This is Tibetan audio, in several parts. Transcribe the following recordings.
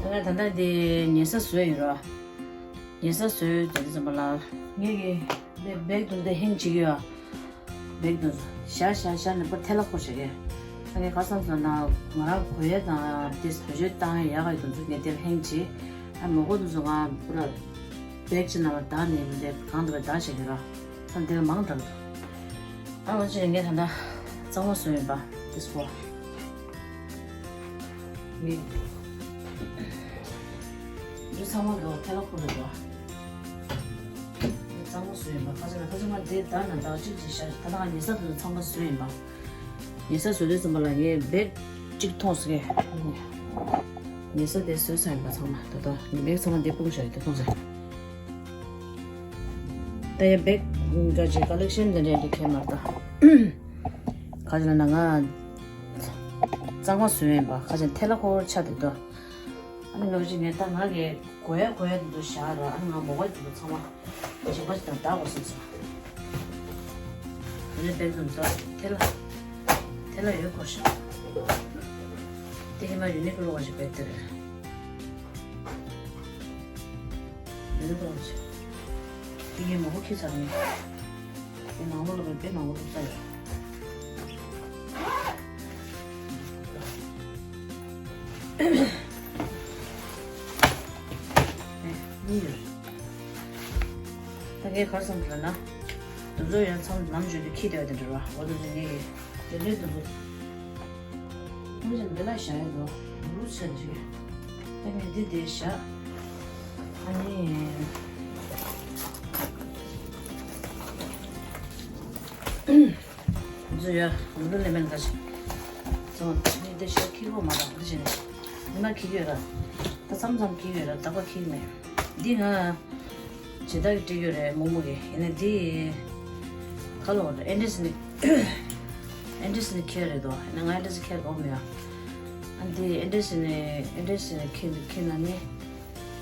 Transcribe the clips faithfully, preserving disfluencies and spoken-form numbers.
ང་ད་ལྟ་འདི་ཉལ་ས་བཟོས་ཡོད་ར། ཉལ་ས་བཟོས་དེ་ཙམ་པ་ལ་ངེད་ཀྱི་འདི་བེག་དུ་འདི་ཧེང་བྱེད་ཀྱི་ཡོད། བེག་དུ་ཤ་ཤ་ཤ་ནས་པོ་ཐལ་ལ་ཁོ་བྱེད་ཀྱི། ད་ངས་ག་བསམ་སོང་ན་ང་རང་གོ་ཡ་དང་དེ་བེད་སྤྱོད་བཏང་ཡ་ཡག་ག་ཡོད་དུ་འཛུགས་ངས་དེ་ལ་ཧེང་བྱེད། ཨ་མོ་གོ་དུ་ཚོ་ང་པུ་ར་བེག་ཅི་ན་བ་ད་ནས་མི་འདེབས་གང་དུ་བ་ད་བྱེད་ཀྱི་ར། ད་འདི་ལ་མང་དྲགས་འདུག་ཨ་ང་ཅི་ངས་ད་ལྟ་གཙང་མ་བཟོས་ཡིན་པ་དེ་སྐོར། ངས་འདི་ཚང་མ་འདུག་ཐལ་ལ་ཁུར་ལ་འདུག་གཙང་མ་བཟོས་ཡིན་པ་ཁ་ཆེ་ན་ཁ་ཆེ་མ་འདི་ད་ན་ད་གཅིག་ཅིག་བཞག་ད་ང་ཉལ་ས་དེ་ཚོ་ཚང་མ་བཟོས་ཡིན་པ། ཉལ་ས་བཟོས་དུས་ཙམ་པ་ལ་ངས་བེག་གཅིག་མཐོང་སོང་ངས། ཉལ་ས་དེ་བཟོས་ཚར་ཡིན་པ་ཚང་མ་ད་ལྟ་ངས་བེག་ཚང་མ་འདི་སྤུངས་བཞག་ཡོད་དེ་མཐོང་སོང་། ད་ཡ་བེག་འདྲ་ཅིག་ཀ་ལེག་ཤན་འདི་འདྲ་འདི་ཁྱེར་མར་ད། ཁ་ཅིག་ལ་ན་ང་གཙང་མ་བཟོས་ཡིན་པ་ཁ་ཅིག་ཐལ་ལ་ཁོར་ཆ་དེ་ད། ཨ་ནི་ང་ཅིག་ངས་ད་ང་གི་གོ་ཡ་གོ་ཡ་དེ་ཚོ་བཞག་ར། ཨ་ནི་ང་མོ་ག་དེ་ཚོ་ཚང་མ་ཞིམ་པ་ཞིག་དང་བདག་གོ་སོང་སོང་། དེ་ནས་བེག་དུ་འདུག་ཐལ་ལ་ཐལ་ལ་ཡོད་གོ་ཤག་དེ་ཉི་མ་ཡུ་ནི་ཀོ་ལོ་བ་ཞིག་བེག་དེ་རེད། ཡུ་ནི་ཀོ་ལོ་བ་ཞིག་དེ་ངས་མང་པོ་ཁྱེར་ཚར་ནས་དེ་མང་པོ་ལ་བེག་མང་པོ་བླུགས་ས་ཡོད། གཉིས་ཡོད། ད་ངས་ག་རེ་བསམ་གྱི་ལབ་ན། དུམ་ཚོ་ཡང་མཚམས་ནམ་འཇོག་རྒྱུ་ཁྱི་དེ་བ་དེ་འདྲ་བ་འོ་དུམ་ཚོ་ངས་ཀྱི་དེ་འདྲའི་དུམ་ཚོ་ཁོང་ཚོ་འདི་ལ་བཞག་ཡོད་དོ། ལུག་ཆ་འཇིག་ད་ངས་འདི་དེ་བཞག་ཨ་ནི། འཛུལ་ཡ། འདི་ལས་མེད་ག་ཞིག་ཚོང་ནི་འདི་ཤོག་ཁྱི་གོ་མ་རག་འདི་བྱས་ནས། ཉི་མ་ཁྱི་ཡོད་ར། ད་མཚམས་མཚམས་ཁྱི་ཡོད་ར། ད་ག་ཁྱི་མེད། འདི་ང་ཇི་ལྟར་གྱི་སྤྲད་ཡོད་རེད་མོག་མོག་གི། ཡིན་ན་འདི་ག་ལོ་རེད། ཨེ་འདྲས་ནི་ཨེ་འདྲས་ནི་ཁྱི་རེད་དོ། ཡིན་ན་ང་ཨེ་འདྲས་ཁྱི་གོ་མེད་ཡ། ཨ་འདི་ཨེ་འདྲས་ནི་ཨེ་འདྲས་ནི་ཁྱི་ནི་ཁྱི་ན་ནི།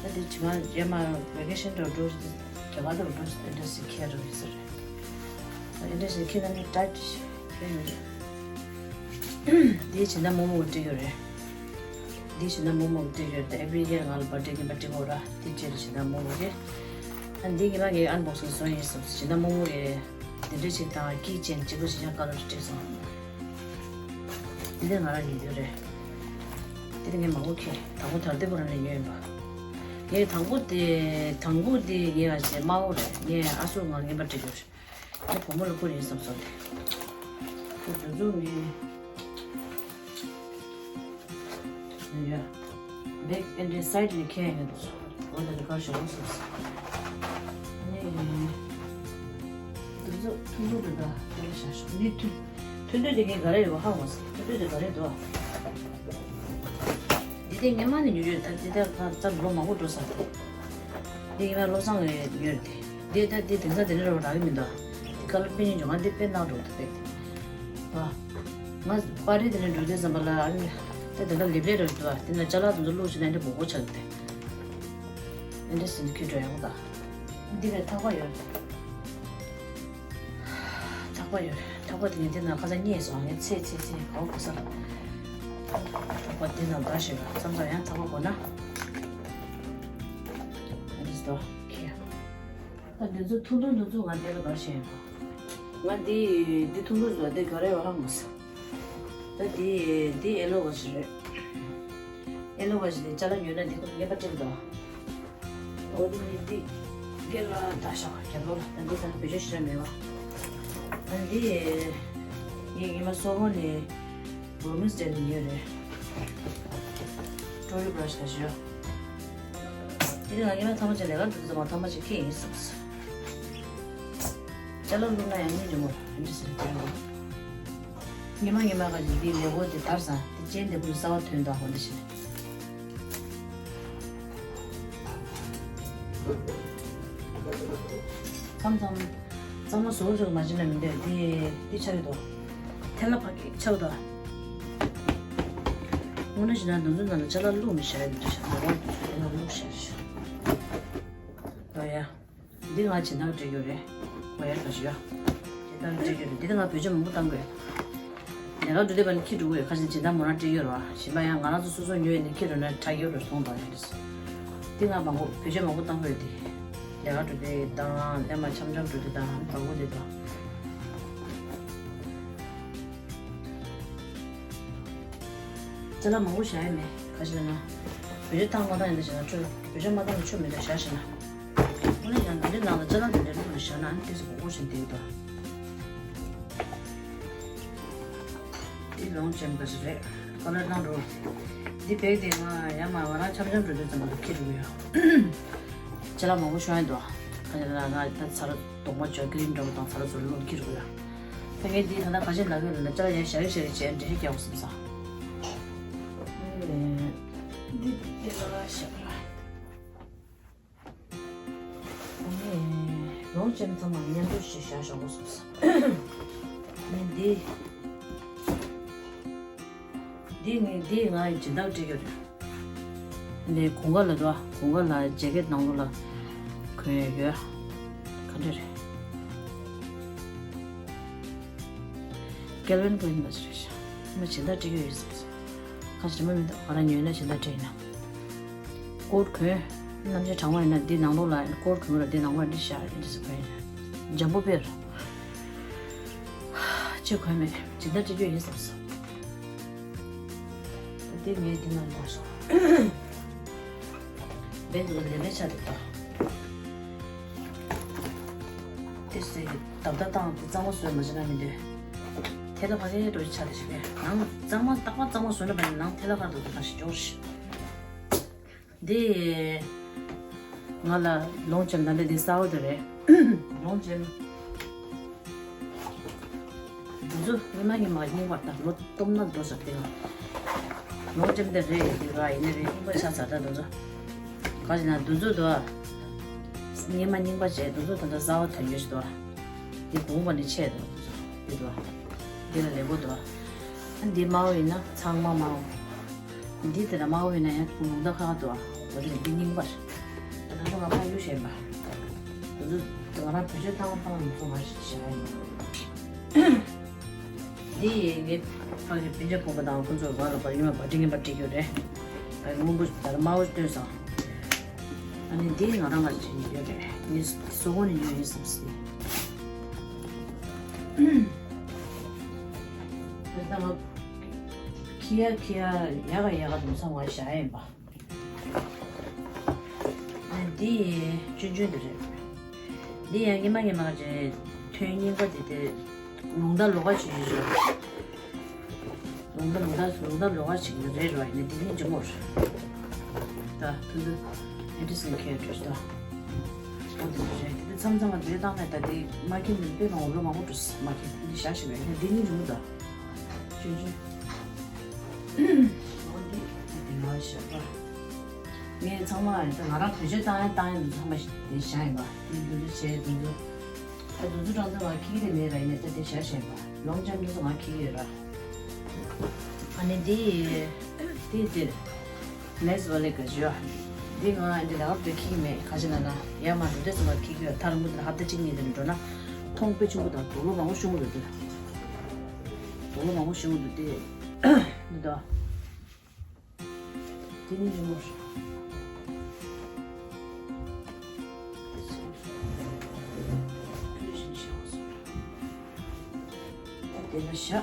ད་དེ་ཇི་མ་ཡ་མ་བེ་ཀེ་ཤན་དུ་འགྲོ། རྒྱ་གར་དུ་འགྲོ་ཨེ་འདྲ་སི་ཁྱེར་རུ་ཡོད་ས་རེད། ཨེ་འདྲ་སི་ཁྱེར་ན་ནི་ཏྲ་ཏི་ཁྱེར་ཡོད་རེད། དེའི་བྱེད་ན་མོག་མོག་སྤྲད་ཡོད་རེད། དེའི་བྱེད་ན་མོག་མོག་སྤྲད་ཡོད་རེད། ད་ཨེ་བྷི་རི་ཡར་ང་ལ་བར་ཌེ་ཉིན་པ་སྤྲད་དགོས་ར། དེ་བྱེད་རེད་བྱེད་ན་མོག་མོག་རེད། ཨ་འདི་ཉི་མ་གི་ཨན་བོག་སིང་བཟོ་ཡིན་སོང་བྱེད་ན་མོག་མོག་རེད། དེ་འདྲ་ཞིག་དང་ཀི་ཅན་གཅིག་པ་ཞིག་ཡང་ཀ་ལོ་རི་སྤྲད་སོང་། འདི་ང་རང་ཉོས་རྒྱུ་རེད། འདི་ངས་མང་པོ་ཁྱེར། དང་པོ་དར་ལྡན་པོ་རང་ནས་ཉོས་ཡིན་པ། ངས་དང་པོ་དེ་དང་པོ་དེ་ངས་ཨ་ཅེ་དམར་པོ་རེད། ངས་ཨ་སོ་ང་རྔན་པ་སྤྲད་རྒྱུ་རེད། ངས་བུ་མོ་ལ་བསྐུར་ཡིན་བསམ་སོང་སྟེ། ཁོ་དུས་ཚོད་ངས། ཡ། བེག་ཨེ་འདྲའི་སའིཌ་ནས་ཁྱེར་ཡོང་དུས་འོ་ད་རི་ཁར་ཞོག་སོང་ཟེར། ཨ་ནི། དུས་ཚོད་ཐུང་ཐུང་དུ་ད་དེ་ལ་བཞག་ཤོག་འདི་ཐུང་ཐུང་དུ་དེ་ངས་ག་རེ་ཡོད་ཧ་གོ་སོང་། ཐུང་ཐུང་དེ་ག་རེ་འདུག་འདི་དེ་སྔོན་མ་ནས་ཉོས་ཡོད། ད་འདི་ད་ཁ་ཙམ་ལོ་མང་པོ་འགྲོ་ས་རེད། འདི་ཡིན་ན་བློ་བཟང་ངས་ཉོས་རེད། འདི་ད་འདི་དེང་སང་དེ་འདྲ་རོ་རག་གི་མི་འདུག་འདི་ཀ་ལོ་དཔེ་ཉིན་བྱུང་ང་འདི་དཔེ་ནག་འགྲོ་འདུག་དཔེ། ཨ། ང་པར་རིས་དེ་ནས་འགྲོ་དུས་ཙམ་པ་ལ་ཨ་ནི། ད་དེ་འདྲ་ལེབ་ལེབ་རེད་འདུག་ཨ་དེ་ན་ཅ་ལག་དེ་ཚོ་བླུགས་བྱས་ན་འདི་མོག་པོ་ཆགས་འདུག་ཨེ་འདྲ་སེ་འདི་ཁྱོད་འགྲོ་ཡག་པོ་ད། འདི་ལ་ཐག་པ་ཡོད། ཐག་པ་ཡོད། ཐག་པ་དེ་ངས་འདི་ན་ཁ་སང་རྙེད་སོང་། ངས་ཚེ་ཚེ་ཚེ་གོ་གོ་ས། ཐག་པ་འདི་ན་འདྲ་ཞིག་ལ་མཚམས་མཚམས་ཡང་ཐག་པ་དགོས་ན། ཨ་འདི་ཟོ་ཁྱེར། ད་འདི་ཚོ་ཐུང་ཐུང་འདི་ཚོ་ང་འདི་ལ་འདྲ་ཞིག་ཡིན་པ། ང་འདི་འདི་ཐུང་ཐུང་ཟོ་འདི་ག་རེ་ཡོད་ཧ་མ་སོང་། ད་འདི་འདི་ཨེ་ལོ་ག་ཞིག་རེད། ཨེ་ལོ་ག་ཞིག་དེ་ཅ་ལག་ཉོས་ན་འདི་ཁོ་ངེས་པ་སྤྲད་འདུག་འོ་འདི་ནི་འདི་སྒེར་ལ་ད་ཤག་རྒྱབ་ལོགས་ལ་ད་འདི་ད་བེད་སྤྱོད་ཞེ་དྲག་མེད་པ། ཨ་འདི་ངས་ཉི་མ་སོ་ཧོ་ནས་བོ་མིས་ཌེ་ལ་ཉོས་རེད། ཊོ་ཡོ་བྷ་ར་ཤི་ད་ཞོ། དེ་ནས་ང་ཉི་མ་ཐ་མ་ཅིག་ལས་ཀ་འགྲོ་དུས་ཙམ་པ་ཐ་མ་ཅིག་ཁྱེར་ཡིན་སོང་། ཅ་ལག་བླུགས་ན་ཡང་སྙིང་རྗེ་མོ་རེད་འདི་ཟེར་དེ་རེད། ཉི་མ་ཉི་མ་ག་ཅིག་འདི་ལས་སྒོ་དེ་དར་ས་དེ་ཅན་དེ་ཀུན་གསར་བ་ཐོན་དང་འོ་འདི་བྱས། མཚམས་མཚམས་གཙང་མ་བཟོ་བཟོ་མ་བྱས་ན་མི་འདོད་དེ་དེ་ཆགས་ཀྱི་འདུག་ཐལ་ལ་ཕ་གི་ཆགས་འདུག་དངོས་གནས་བྱས་ན་འདི་ཚོ་ནང་ལ་ཅ་ལག་བླུགས་མི་བྱ་ཡ་འདུག་ཤག་ལོ་དེ་ནང་བླུགས་བྱ་ཡ་ཞིག་ཨ་ཡ། འདི་ང་བྱིན་ཐང་སྤྲད་རྒྱུ་རེད། ང་ཡར་ད་ཞུ་ཡ། བྱིན་ཐང་སྤྲད་རྒྱུ་རེད། འདི་ང་བེད་སྤྱོད་མང་པོ་བཏང་དགོས། ལས་ཀ་འགྲོ་དུས་པ་ནི་འཁྱེར་འགྲོ་གི་ཡོད། ཁ་ཤས་སྦྱིན་བདག་མོ་རང་སྤྲད་ཀྱི་ཡོད་རེད་བ། གཞན་པ་ཡང་ང་རང་ཚོ་སོ་སོ་ཉོས་ནས་འཁྱེར་འགྲོ་ན་དྲག་གི་ཡོད་རེད། མཐོང་དང་ཡོད་རེད། འདི་ང་མང་པོ་བེད་སྤྱོད་མང་པོ་བཏང་གི་ཡོད། དེ་ལས་ཀ་འགྲོ་དུས་དང་ལས་མ་འཆམ་འཆམ་འགྲོ་དུས་དང་མང་པོ་དེ་དང་། ཅ་ལག་མང་པོ་བཞག་ཡ་མེད། ག་ཅི་ལབ་ན། བེད་སྤྱོད་བཏང་མ་བཏང་ཡིན་ད་བྱས་ན་ཆོ། བེད་སྤྱོད་མ་བཏང་ན་ཆོ་མེད་ད་བཞག་བཞག་ན། དངོས་གནས་ཀྱང་འདི་འདྲའི་ནང་ལ་ཅ་ལག་འདི་འདྲའི་བླུགས་ནས་བཞག་ན་ཨ་ནི་ཏོག་ཙམ་མགོ་སྐོར་བཞིན་བསྡད་ཡོད་དོ། འདི་ལོངས་སྤྱོད་ག་ཅི་རེད། ཀ་ལར་བཏང་འགྲོ། འདི་བེག་དེ་ང་ཡང་མ་ང་རང་འཆམ་འཆམ་འགྲོ་དུས་ཙམ་པ་ལ་འཁྱེར་འགྲོ་གི་ཡོད། ཅ་ལག་མང་པོ་ཤོང་ཡ་འདུག་ག་ཅི་ལབ་ན་ང་ད་ཚ་ར་རྡོག་མ་བྱོས་ཀི་རིམ་འདྲ་པོ་དང་ཚ་ར་ཚུར་བླུགས་འཁྱེར་འགྲོ་གི་ཡོད། ད་ངས་འདི་ད་ལྟ་ག་ཅི་ལབ་ཡོད་ལབ་ན་ཅ་ལག་ཡར་བཞག་གི་བཞག་གི་བྱས་འདྲེ་ཤ་རྒྱག་དགོས་བསམ་སོང་། འདི་འདི་ལ་བཞག་ར། ལོངས་སྤྱོད་ཚང་མ་མཉམ་དུ་ཞིག་བཞག་བཞག་དགོས་བསམ་སོང་། ངས་འདི་འདི་ངས་འདི་ང་ཡི་སྦྱིན་བདག་སྤྲད་རྒྱུ་རེད། ནས་གོང་ཁ་ལ་འགྲོ། གོང་ཁ་ལ་ཇེ་ཀེད་ནང་ལོགས་ལ་གོན་ཡོད། ག་འདྲ་རེད། ཀེལ་ཝིན་ཀླའིན་པ་ཞིག་རེད་ཤག་མ་སྦྱིན་བདག་སྤྲད་རྒྱུ་ཡོད་ཟེར། ཁ་ཞིག་མ་མི་འདུག་ང་རང་ཉོས་ན་སྦྱིན་བདག་སྤྲད་ཡིན་ན། ཀོཊ་གོན། གནམ་གཤིས་གྲང་མོ་ཡིན་ན་འདི་ནང་ལོགས་ལ་ཀོཊ་གོན་ལ་འདི་ནང་ལོགས་འདི་ཤག་འདི་ཟེར་གོན་ཡིན། འཇམ་པོ་དཔེར། ཅི་གོན་མེད་སྦྱིན་བདག་སྤྲད་རྒྱུ་ཡིན་བསམ་སོང་། འདི་ངས་འདི་ནང་འདྲ་སོང་། བེད་དུ་ལེ་ལེ་ཆ་དེ་ལྟ། དེ་སེ་བརྡབ་བརྡབ་བཏང་དེ་གཙང་མ་བཟོས་མ་བྱས་ན་མི་འདོད། ཐལ་བ་ཕ་གིའི་འགྲོ་ཆ་དེ་ཞིག་གས་ནང་གཙང་མ་རྟག་པར་གཙང་མ་བཟོས་ན་བ་ནི་ནང་ཐལ་བ་ཁར་དུ་དེ་ཁ་ཞིག་འབྱོར་ཞིག་འདི་ང་ལ་ལོངས་སྤྱོད་ད་ལྟ་འདི་གསར་པ་དེ་རེད། ལོངས་སྤྱོད། འདི་ཚོ་སྔོན་མ་ཉི་མ་རྙིང་པ་དང་ལོ་སྟོང་ན་འགྲོ་ཟེར་ཏེ། ལོངས་སྤྱོད་འདི་རེད་འདི་ར་ཡིན་ནི་རེད་རྙིང་པ་ཆགས་ཚར་ད་འདི་ཚོ། ག་ཅི་ན་འདི་ཚོ་དོ། སྔོན་མ་རྙིང་པ་བྱས་འདི་ཚོ་ད་ལྟ་གསར་པ་ཐོན་རྒྱུ་ཞིག་དོ། འདི་གོང་པ་ནི་ཆད་དོ། འདི་དོ། འདི་ལ་ལེགས་པོ་དོ། ཨ་འདི་དམར་པོ་ཡིན་ན་ཚང་མ་དམར་པོ། འདི་དེ་ལ་དམར་པོ་ཡིན་ན་ཡང་ལུང་ཐག་ཁ་ཁ་འདུག་ཨ། འོ་དེ་ལ་འདི་རྙིང་པར། ད་ལྟ་ང་ཕ་ཡུལ་བཤད་པ། འདི་ཚོ་ང་རང་བེད་སྤྱོད་བཏང་བ་བཏང་བ་མི་ཚོ་ང་ཞིག་བྱས་པ་ཡིན། འདི་ངའི་ཕ་གི་སྤུན་ཀྱག་བུ་མོ་དང་ཁོ་ཚོ་ང་ལ་བ་ཡུལ་མ་བ་ཏི་ངན་པ་སྤྲད་རྒྱུ་རེད། ད་སྔོན་པོ་ད་ལ་དམར་པོ་སྟོན་སོང་། ཨ་ནི་འདི་ང་རང་ང་ཞིག་ཡོད་རེད་ངས་སོ་སྒོ་ནས་ཉོས་ཡིན་བསམ་སྲིད། ད་ལྟ་ང་ཁྱི་ཡ་ཁྱི་ཡ་ཡ་ག་ཡ་ག་དུ་མཚམས་ང་བཞག་ཡིན་པ། འདི་ཆུང་ཆུང་འདི་རེད། འདི་ཡང་སྔོན་མ་སྔོན་མ་རེད་ཐོན་རྙིང་པ་འདི་དེ་ལུང་ཐག་ལོགས་ཀ་བྱེད་ཀྱི་ཡོད། ལུང་ཐག་ལུང་ཐག་ལུང་ཐག་ལོགས་ཀ་བྱེད་ཀྱི་རེད་རོ་ཡིན་ན་འདི་ནི་འཇུ་མོ་རེད། ད་ཐུན་ཐུན་ཨེ་འདྲི་སེ་ཁྱེར་འགྲོ་ཞིག་ད། འོ་འདི་འདྲ་རེད་འདི་མཚམས་མཚམས་ལ་འདི་བཏང་ནས་ད་འདི་མ་ཁྱེར་འདི་དཔེ་མང་པོ་ལོ་མང་པོ་འགྲོ་སྲིད་མ་ཁྱེར་འདི་བཞག་ཞིག་རེད་འདི་ནི་འཇུ་མོ་ད། ཆུང་ཆུང་། འོ་འདི་འདི་ང་བཞག་པ། ངས་ཚང་མ་ང་རང་བེད་སྤྱོད་བཏང་ཡ་བཏང་ཡ་འདི་ཚང་མ་དེ་བཞག་ཡིན་པ། དེ་འདི་ཚོ་བྱས་འདི་ཚོ། ཨ་འདི་ཚོ་ཀྲང་ཚོ་ང་ཁྱི་གི་དེ་མེད་ར་ཡིན་ན་ད་དེ་བཞག་བཞག་ཡིན་པ། ལོངས་སྤྱོད་འདི་ཚོ་ང་ཁྱི་གི་ཡོད་ར། ཨ་ནི་འདི་འདི་འདི་ནེས་ཝ་ལེ་ག་ཞུ་ཨ། འདི་ང་འདི་ལ་བབ་དེ་ཁྱི་གི་མེད་ག་ཅི་ན་ན་ཡ་མ་འདི་འདྲ་ཚང་མ་ཁྱི་གི་ཡོད་ཐར་མུ་འདི་ཧབ་ད་གཅིག་གཉིས་དེ་ནས་འགྲོ་ན་མཐོང་དཔེ་ཆུང་པོ་དང་དུག་ལོག་མང་པོ་ཤོང་གི་འདུག་དུག་ལོག་མང་པོ་ཤོང་གི་འདུག་དེ་འདི་ད། དེ་ནི་རི་མོ་རེད། དེ་ལ་བཞག་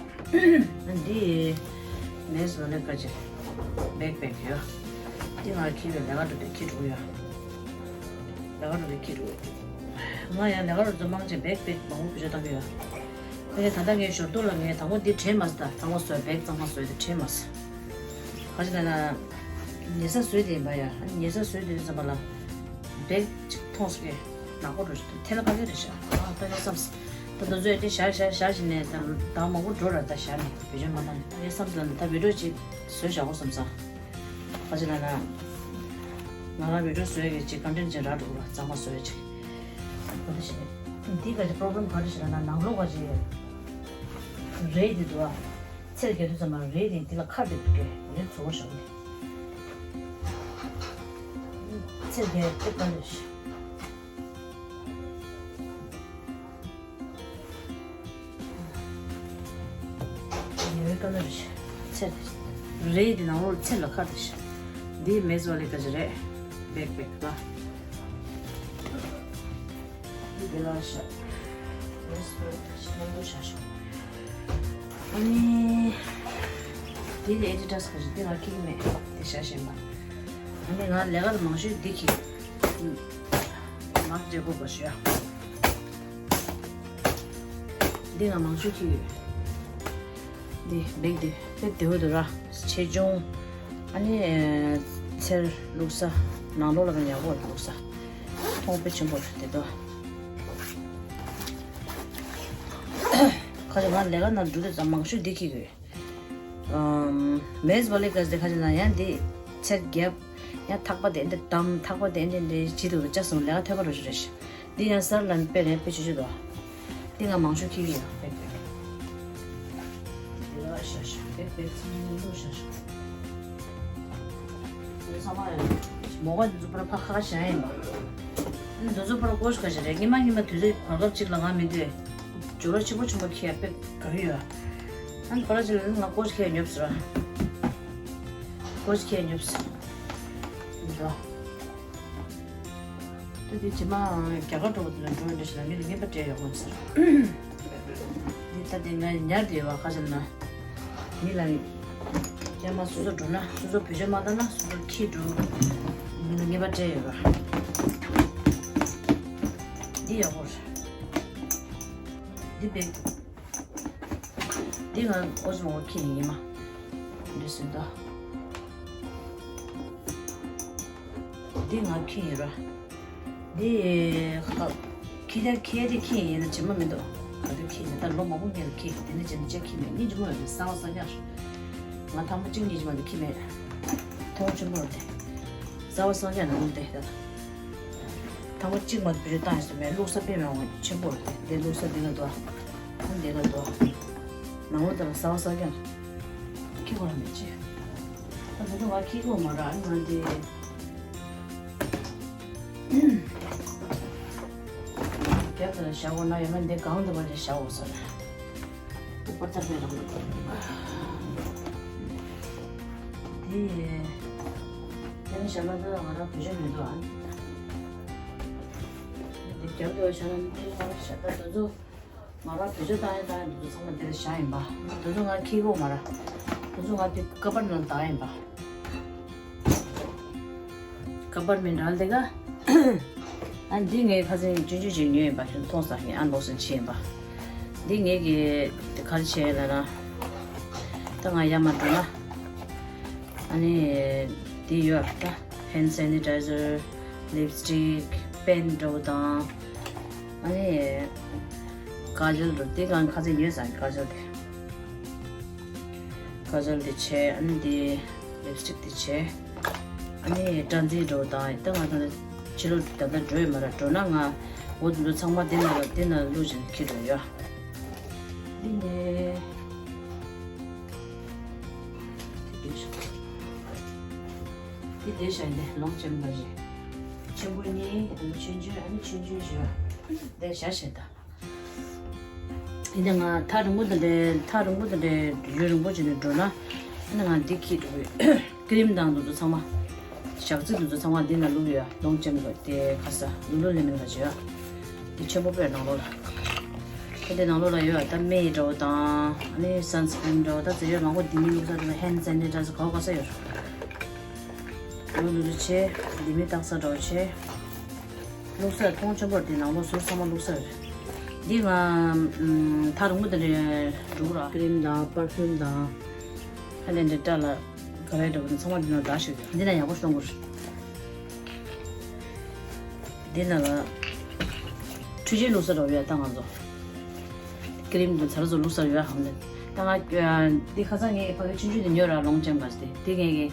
འདི་ནས་བཟོ་ནས་ཀ་ཅེ་བེག་པེག་ཡོད། འདི་ང་ཁྱི་བའི་ལས་ཀ་འགྲོ་དུས་ཁྱི་འགྲོ་ཡོད། ལས་ཀ་འགྲོ་དུས་ཁྱི་འགྲོ་ཡོད། ང་ཡང་ལས་ཀ་འགྲོ་དུས་མང་ཆེ་བེག་པེག་མང་པོ་བེད་སྤྱོད་བཏང་གི་ཡོད། ངས་ད་ལྟ་ངའི་ཞོར་དུ་ལ་ངས་དང་པོ་འདི་དྲན་མ་སོང་ད་གཙང་མ་བཟོས་བེག་གཙང་མ་བཟོས་དེ་དྲན་མ་སོང་། ག་ཅི་ལབ་ན། ཉལ་ས་བཟོས་དེ་ཡིན་པ་ཡ། ཉལ་ས་བཟོས་དེ་ཙམ་པ་ལ། བེག་ཅིག་མཐོང་སོང་གི་ནག་པོ་འགྲོ་ཞིག་འདུག་ཐལ་ཁ་གི་རེད་ཤག་ཨ་ད་ངས་བསམས། ད་དུང་བཟོས་དེ་བཞག་བཞག་བཞག་བཞིན་ནས་ད་ད་མང་པོ་འགྲོ་ར་ད་བཞག་ནས་བེད་སྤྱོད་མ་བཏང་ནས་ད་ངས་བསམས་ཙམ་ད་བི་ཌིའོ་ཅིག་བཟོས་བཞག་གོ་བསམས་ཙང་། ག་ཅི་ལབ་ན། ང་རང་བི་ཌིའོ་བཟོས་ཀྱི་ཅིག་ཀོན་ཊེན་ཅིག་རག་འགྲོ་གི་ར་གཙང་མ་བཟོས་ཅིག་ཨ་ད་ཞིག་འདི་ག་ཅི་པོ་རོ་བྷི་ལེམ་ག་རེ་ཞིག་ལབ་ན་ནང་ལོགས་ག་ཅི་རེད་འདི་འདུག་ཨ། ཚེར་རྒྱག་དུས་ཙམ་པ་རེད་དེ་འདི་ལ་ཁ་དེ་འདུག་གས་ཡོད་ཚོ་བ་ཞོག་ནས། ཚེར་རྒྱག་དེ་ག་རེ་ཞིག་ཡོད་ རེད། འདི་ནང་ལོགས་ཚེར་ལ་ཁ་དེ་ཤ། འདི་མེས་བ་ལི་ག་ཅི་རེད། བེག་བེག་ལ། འདི་དེ་ལ་ཤ། མེས་བ་ལི་ག་ཅི་ནང་དུ་ཤ་ཤ། ཨ་ནི། འདི་ནི་ཨེ་ཌི་ཌ་སི་ག་ཅི་འདི་ང་ཁྱེར་མེད་དེ་ཤ་ཤེས་མ། ཨ་ནི་ང་ལས་ཀ་ལ་མང་ཤོས་འདི་ཁྱེར། མ་འདྲེ་གོ་གོ་ཤོ་ཡ། འདི་ང་མང་ཤོས་ཁྱེར་ཡོད། འདི་བེག་འདི་དཔེ་བདེ་བོ་འདུག་ར། ཆེ་ཆུང་། ཨ་ནི་ཚེར་བླུགས་ས། ནང་ལོགས་ལ་ཡག་པོ་བླུགས་ས། མཐོང་དཔེ་ཆེན་པོ་རེད་དོ། ཁ་ཅིག་ང་ལས་ཀ་ནང་འགྲོ་དུས་ཙམ་མང་ཤོས་འདི་ཁྱེར་དགོས། ཨམ། མེས་བ་ལི་ག་ཅི་ཁ་ཅིག་ན་ཡང་འདི་ཚེར་རྒྱབ། ཡང་ཐག་པ་དེ་འདི་བསྡམ། ཐག་པ་དེ་འདི་འདི་བྱེད་དུས་ལ་ཅག་སོང་ལས་ཀ་ཐོད་པ་རུ་ཞུ་རེ་ཞིག་འདི་ཡང་གསར་ལ་དཔེ་རེད། དཔེ་ཆུ་ཆུ་དོ། འདི་ང་མང་ཤོས་ཁྱེར་གྱི་ཡོད། བེག་བེག་འདི་ལ་ཤ་ཤ་བེག་བེག་ཚང་མ་ལུག་ཤ་ཤ། འདི་ཚང་མ་ཡང་མོ་ག་འདི་ཚོ་པར་ཕ་ཁ་ཁ་བཞག་ཡིན་པ། འདི་ཚོ་པར་ཀོ་ཤ་ཁ་ཤ་རེད། ཉི་མ་ཉི་མ་དུས་ཚོད་བར་སྐབས་གཅིག་ལ་ང་མི་འདུག་འབྱོར་བ་ཆེན་པོ་ཆེན་པོ་ཁྱེར་དཔེ་ག་རེ་ཡོད། ཨ་ནི་པར་ཅིག་ལ་ང་ཀོ་ཤ་ཁྱེར་ཉོབ་ཟེར། ཀོ་ཤ་ཁྱེར་ཉོབ་ཟེར། འདི་ཚོ། ད་དེ་རྗེས་མ་རྒྱ་གར་འགྲོ་བ་དེ་ལ་འགྲོ་བའི་འདྲ་ཞིག་ལ་མི་ལ་རྔན་པ་སྤྲད་ཡོང་བ་ཟེར། འདི་ད་དེ་ང་ཉར་དེ་བ་ཁ་ཤས་ན། མི་ལ་རྒྱ་མ་སོ་སོ་འགྲོ་ན་སོ་སོ་བེད་སྤྱོད་མ་བཏང་ན་སོ་སོ་ཁྱི་འགྲོ། མི་ལ་རྔན་པ་སྤྲད་ཡོད་པ། འདི་ཡག་པོ་རེད། འདི་བེག་འདི་ང་ཨོ་ཙི་མོ་ཁྱི་ཡིན་མ། འདི་སུན་ད། འདི་ང་ཁྱི་ཡིན་ར། འདི་ཁ་ཁྱི་ད་ཁྱི་དེ་ཁྱི་ཡིན་ན་བྱེད་མ་མི་འདུག་ག་དུས་ཁྱི་ཡིན་ད་ལོ་མང་པོ་ངེད་ལ་ཁྱི་དེ་ནས་བྱེད་ན་ཅག་ཁྱི་མེད་སྙིང་རྗེ་མོ་ཡོད་རེད། གསར་བ་གསར་རྐྱང་རེད། ང་ཐང་པོ་གཅིག་གཉིས་ཀྱི་མ་གཏོགས་ཁྱི་མེད། མཐོང་ཆེན་པོ་རེད་དེ། གསར་བ་གསར་རྐྱང་ནང་དེ་ད། ཐང་པོ་གཅིག་མ་གཏོགས་བེད་སྤྱོད་བཏང་ཡོད་ས་མེད། བླུགས་ས་དཔེ་མེད་འོང་ཆེན་པོ་རེད་དེ། བླུགས་ས་འདི་ལ་འདུག་ཨ་འདི་ལ་འདུག་ནང་ལོགས་དེ་ལ་གསར་བ་གསར་རྐྱང་། ཁྱི་གོ་ལ་མེད་ཅེས། ད་དུང་ང་ཁྱི་གོ་མ་ར་ཨ་ང་འདི། རྒྱབ་ཏུ་བཞག་དགོས་ན་ཡང་ན་འདི་གང་དུ་བ་འདི་བཞག་དགོས་ས་རེད། ཏུ་པར་ཚར་བའི་རང་ལ་ཏུ། དེ་དེ་ནི་བཞག་ན་ད་ང་རང་བུ་ཆུང་མི་འདུག་ཨ། འདི་རྒྱབ་ཏུ་བཞག་ན་འདི་ང་རང་བཞག་ད་དུ་ཚོ། ང་རང་བེད་སྤྱོད་བཏང་ཡ་བཏང་ཡ་འདི་ཚོ་ཚང་མ་འདིར་བཞག་ཡིན་པ། འདི་ཚོ་ང་ཁྱི་གོ་མ་ར། འདི་ཚོ་ང་དེ་ཀ་པར་ནང་བཏང་ཡིན་པ། ཀ་པར་མིན་རལ་དེ་ག་ཨ་འདི་ངའི་ཁ་སང་ཆུང་ཆུང་ཅིག་ཉོས་ཡིན་པ། ཁྱོད་མཐོང་ས་ངས་ཨན་བོག་སིང་བྱས་ཡིན་པ། འདི་ངས་ཀྱི་དེ་ག་རེ་བྱས་ལ་ན། ད་ང་ཡར་མར་འགྲོ་ན། ཨ་ནི། འདི་ཡོད་ད། ཧེན་སེ་ནི་ཊའི་ཛར། ལིབ་སི་ཊིག་པེན་འདྲ་བོ་དང་། ཨ་ནི། ཀ་ཇལ་འདྲ་བོ་འདི་ང་ཁ་སང་ཉོས་ས་ཀ་ཇལ་དེ། ཀ་ཇལ་དེ་བྱས། ཨ་ནི་དེ་ལིབ་སི་ཊིག་དེ་བྱས། ཨ་ནི་སྦྲང་རྩི་འདྲ་བོ་དང་། ད་ང་ད་ཕྱི་ལོགས་ད་ལྟ་འགྲོ་ཡོད་མ་རེད། འགྲོ་ན་ང་འོ་དེ་ཚོ་ཚང་མ་དེ་ནང་ལ་དེ་ནང་བླུགས་བྱས་ཁྱེར་འགྲོ་ཡོད། འདི་ནས་དེ་བྱས། འདི་དེ་བྱས་ནས་ལོངས་སྤྱོད་པ་རེད། ཆེན་པོ་གཉིས། ཨ་ནི་ཆུང་ཆུང་། ཨ་ནི་ཆུང་ཆུང་བཞི། དེ་བྱས་བྱས་ད། ཡིན་ན་ང་ཐག་རིང་པོ་དེ་འདྲའི་ཐག་རིང་པོ་དེ་འདྲའི་ཡུན་རིང་པོ་བྱས་ནས་འགྲོ་ན། ཨ་ནི་ང་འདི་འཁྱེར་འགྲོ་གི་ཡོད། ཀི་རིམ་དང་འདི་ཚོ་ཚང་མ། ཞག་ཚི་འདི་ཚོ་ཚང་མ་འདི་ན་བླུགས་ཡོད། ལོང་ཅེམ་གི་དེ་ཁ་ས་ལུ་ལུ་ལེ་མིན་ག་ཅི་ཡོད། འདི་ཆེན་པོ་དཔེ་ནང་ལོགས་ལ། ད་དེ་ནང་ལོགས་ལ་ཡོད། ད་སྨན་འདྲ་བོ་དང་། ཨ་ནི་སན་སི་ཀི་རིམ་འདྲ་བོ། ད་ཚེ་ཡོད་མང་པོ་འདི་མི་བླུགས་ས་འདི་ཧན་སེ་ནི་ཊའི་ཛར་ག་བ་ག་ས་ཡོད། ལུ་ལུ་ལུ་བྱས། འདི་མི་བཏགས་ས་འདྲ་བོ་བྱས། བླུགས་ས་མཐོང་ཆེན་པོ་རེད། འདི་ནང་ལོགས་ཟུར་ཚང་མ་བླུགས་ས་རེད། འདི་ང་ཨམ་ཐག་རིང་པོ་དེ་འདྲའི་འགྲོ་གི་ར། ཀི་རིམ་དང་པར་ཕིའུམ་དང་། ཧ་ལས་འདྲ་སྐྲ་ལ་ག་རེ་འདྲ་བོ་ཚང་མ་འདི་ནང་བརྡར་ཞིག་འདི་ན་ཡག་པོ་གཏོང་དགོས། འདི་ན་ལ་འཕྲུལ་ཆས་བླུགས་ས་འདྲ་བོ་ཡོད་ད་ང་ཚོ། ཀི་རིམ་དང་ཚ་ར་ཚོ་བླུགས་ས་ཡོད་ཧམ་ནས། ད་ང་འདི་ཁ་སང་ངས་ཕ་གི་ཆུང་ཆུང་དེ་ཉོས་ར། ལོང་ཅེམ་ག་ཟེར་དེ། དེ་ངས་ཀྱི་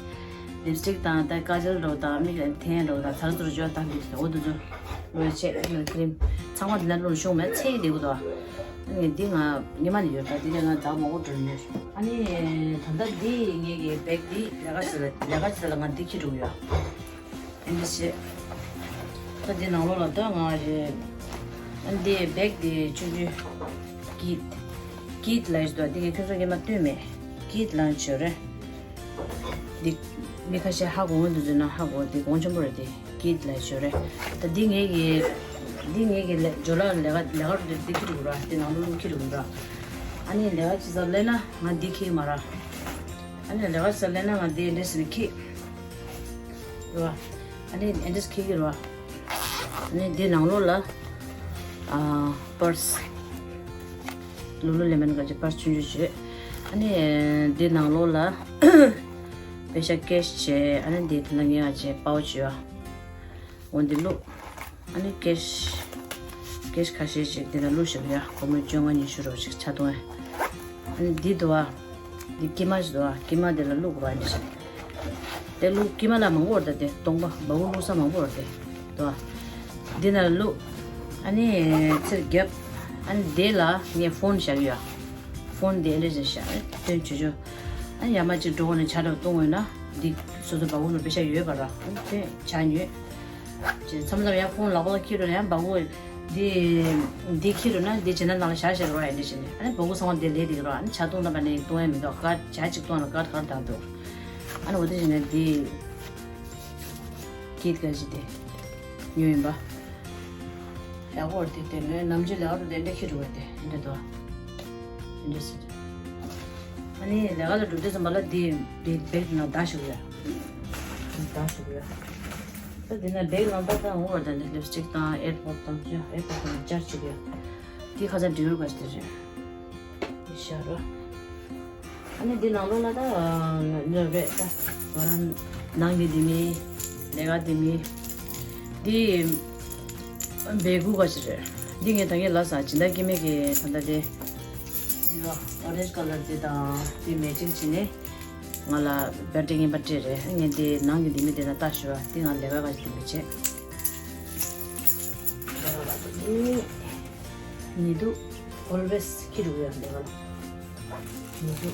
ལིབ་སི་ཊིག་དང་ད་ཀ་ཇལ་འདྲ་བོ་དང་མིག་ལ་ཐན་འདྲ་བོ་དང་ཚ་ར་ཚོ་རུ་ཅོ་དང་འདི་ཚོ་འོ་འདི་ཚོ་ལོ་ཆེ་ཀི་རིམ་ཚང་མ་འདི་ན་བླུགས་ཤོང་མེད། ཚེ་ཡི་བདེ་གོ་དོ། ངས་འདི་ང་ཉི་མ་ནས་ཡོད་ད། འདི་ལས་ང་ཟླ་མང་པོ་འགྲོ་ནས། ཨ་ནི་ད་ལྟ་འདི་ངས་ཀྱི་བེག་འདི་ལས་ཀ་བྱེད་ལས་ཀ་བྱེད་ལ་ང་འདི་ཁྱེར་འགྲོ་གི་ཡོད། ཨ་ནི་བྱས། ད་འདི་ནང་ལོགས་ལ་ད་ང་རེད། ཨ་འདི་བེག་འདི་ཆུང་ཆུང་། ཀིད། ཀིད་ལབ་ཡོད་དོ། འདི་གི་ཁྱོད་ཚོ་སྔོན་མ་བཏོན་མེད། ཀིད་ལ་ཞོར་རེད། འདི་མི་ཁ་ཤས་ཧ་གོ་མཁན་འདུག་ཟེར་ན་ཧ་གོ། འདི་གོང་ཆེན་པོ་རེད། འདི་ཀིད་ལ་ཞོར་རེད། ད་འདི་ངེད་ཀྱི་འདི་ངེད་ཀྱི་ལས་ཇོ་ལགས་ལས་ཀ་ལས་ཀ་རུ་འདི་འཁྱེར་འགྲོ་ར། འདི་ནང་ལོགས་འཁྱེར་འགྲོ་ར། ཨ་ནི་ལས་ཀ་ཅི་ཟ་ལས་ན་ང་འདི་འཁྱེར་མ་ར། ཨ་ནི་ལས་ཀ་ཅི་ཟ་ལས་ན་ང་འདི་འདྲས་ཟེར་ནས་འཁྱེར་ར། ཨ་ནི་འདྲས་འཁྱེར་གྱི་ར། ཨ་ནི་འདི་ནང་ལོགས་ལ་ཨ་པར་སི། ལུ་ལུ་ལེ་མོན་ག་ཅིག་པར་སི་ཆུང་ཆུང་བྱོས། ཨ་ནི་འདི་ནང་ལོགས་ལ་པེ་ཤ་ཀེ་ཤི་བྱས། ཨ་ནི་འདི་དེ་ན་ངས་ཨ་ཅེ་པའོ་ཆི་ཡོད། འོ་འདི་བླུགས། ཨ་ནི་ཀེ་ཤི་ཀེ་ཤི་ཁ་ཤས་ཅིག་འདི་ན་བླུགས་བཞག་ཡོད། སྒོར་མོ་བཅོ་ལྔ་ཉི་ཤུ་རོ་ཅིག་ཆ་གཏོང་ཡ། ཨ་ནི་འདི་འདུག་ཨ། འདི་ཀི་མ་ཞིག་འདུག་ཨ། ཀི་མ་འདི་ལ་བླུགས་དགོས་པ་འདི་ཞིག་དེ་ལུ་ཀི་མ་ལ་མང་པོ་རེད། ད་དེ་སྟོང་པ་སྦ་བུ་བླུགས་ས་མང་པོ་རེད་དེ། དོ། འདི་ན་བླུགས། ཨ་ནི་ཚེར་རྒྱབ། ཨ་ནི་དེ་ལ་ངས་ཕོན་བཞག་ཡོད། ཕོན་དེ་ཨེ་འདྲ་ཞིག་བཞག་སྟོན་ཆུ་ཆུ། ཨ་ནི་ཡར་མར་ཅིག་འགྲོ་དགོས་ན་ཇ་འདྲ་བཏུང་དགོས་ན་འདི་སོ་སོ་སྦ་བུ་ལ་པེ་ཤ་ཡོད་པ་ར། ཨ་ནི་དེ་ཇ་ཉོས། ཅེས་མཚམས་མཚམས་ཡང་ཕོན་ལག་པ་ལ་འཁྱེར་འགྲོ་ན་ཡང་སྦ་བུ། འདི་འདི་འཁྱེར་འགྲོ་ན་འདི་བྱེད་ན་ནང་ལ་བཞག་བཞག་རོགས་ཡ་འདི་བྱེད་ནས། ཨ་ནི་སྦ་བུ་ཚང་མ་འདི་ལས་འདི་རོགས། ཨ་ནི་ཇ་བཏུང་ན་པ་ནས་བཏུང་ཡ་མི་འདུག་ཀར་ཇ་གཅིག་བཏུང་ན་ཀར་གར་དང་འདུག་ཨ་ནི་འོ་དེ་བྱས་ནས་འདི་ཀིད་ག་ཞིག་དེ་ཉོས་ཡིན་པ། ཡག་པོ་རེད་དེ། དེ་ནས་ནམ་རྒྱུན་ལས་ཀ་དེ་འདྲ་འཁྱེར་འགྲོ་བ་དེ་འདྲ་འདུག་འདི་འདྲ་ཟེར། ཨ་ནི་ལས་ཀ་ལ་འགྲོ་དུས་ཙམ་པ་ལ་འདི་འདི་བེག་ནང་བརྡར་ཞུགས་ཡོད། བརྡར་ཞུགས་ཡོད། ད་འདི་ན་བེག་ནང་བརྡར་བཏང་འོང་བ་དེ་འདྲ། ལིབ་སི་ཊིག་དང་ཨེར་པོཌ་དང་ཅི་ཨེར་པོཌ་དང་ཅར་ཞུགས་ཡོད། འདི་ཁ་སང་འབྲི་ཡོད་ག་ཞིག་དེ་རེད། ཤ་རོ། ཨ་ནི་འདི་ནང་ལོགས་ལ་ད་ནོར་རེད་ད། ང་རང་ནང་གི་འདི་མི། ལས་ཀ་འདི་མི། འདི་བེ་གུ་ག་ཞིག་རེད། འདི་ངས་ད་ངས་ལབ་ས་སྦྱིན་བདག་སྐྱེ་དམན་གྱི་ད་ལྟ་དེ། འདི་ལ་ཨོ་རེན་ཇི་ཀ་ལར་འདི་དང་འདི་མེ་ཅིང་བྱས་ནས་ང་ལ་བར་ཐི་ཌེ་རྔན་པ་སྤྲད་རེད། ངས་འདི་ནང་གི་འདི་མི་དེ་ན་ལྟ་ཞུ་བ། འདི་ང་ལས་ཀ་ག་ཞིག་འདི་མི་བྱེད། ཉི་དུ་ཨོལ་ཝེས་ཁྱི་འགྲོ་གི་ཡོད་འདི་ག་ལ། ཉི་དུ།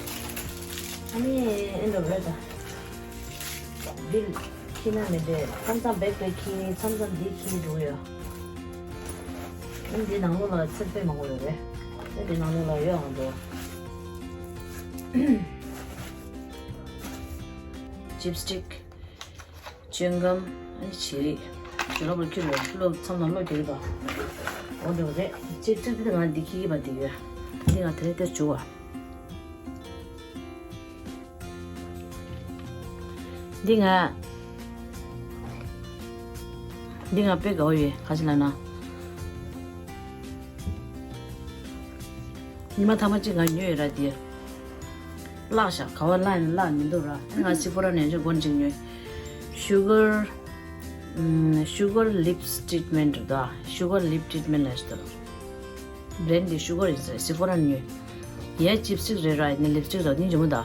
ཨ་ནི་ཨེ་འགྲོ་རེད་ད། འདི་ཁྱི་ན་མི་འདྲ། མཚམས་མཚམས་བེག་པའི་ཁྱི། མཚམས་མཚམས་འདི་ཁྱི་འགྲོ་གི་ཡོད། ཨ་ནི་འདི་ནང་ལོགས་ལ་ཚེར་པའི་མང་པོ་ཡོད་རེད། ཨ་འདི་ནང་ལོགས་ལ་ཡོད་ཨང་འགྲོ། ཅིབ་སི་ཊིག་ཅུན་གམ། ཨ་ནི་བྱི་རིལ། ཇོ་ལ་པོ་ཁྱི་རེད། བློ་མཚམས་ནང་བློ་རྒྱག་གི་འདུག་འོ་འདི་རེད། ཅིག་ཅིག་ཅིག་ང་འདི་ཁྱི་གི་པ་འདི་ཡོད། འདི་ང་དེ་རིང་དེར་བྱུག་བ། འདི་ང་འདི་ང་དཔེ་དགའ་བོ་ཡོད། ག་ཅི་ལབ་ན། ཉི་མ་ཐ་མ་གཅིག་ང་ཉོས་ཡོད་ར་དེ། བརླག་ཤག་ག་བ་བརླག་ཡིན་བརླག་མི་འདུག་ར། ང་སི་ཕོ་ར་ནས་ཅིག་སྒོར་གཅིག་ཉོས། ཤུ་གར། ཨམ། ཤུ་གར་ལིབ་ཊི་རི་ཊི་མེན་ཊི་རེད་ད། ཤུ་གར་ལིབ་ཊི་རི་ཊི་མེན་ཊི་ལབ་ཞིག་འདུག་བྲེན་ཌི་དེ་ཤུ་གར་ཡིན་ཟེར། སི་ཕོ་ར་ནས་ཉོས། ཡ་ཅིབ་སི་ཊིག་རེད་ར། ཡིན་ན་ལིབ་སི་ཊིག་ར་སྙིང་རྗེ་མོ་ད།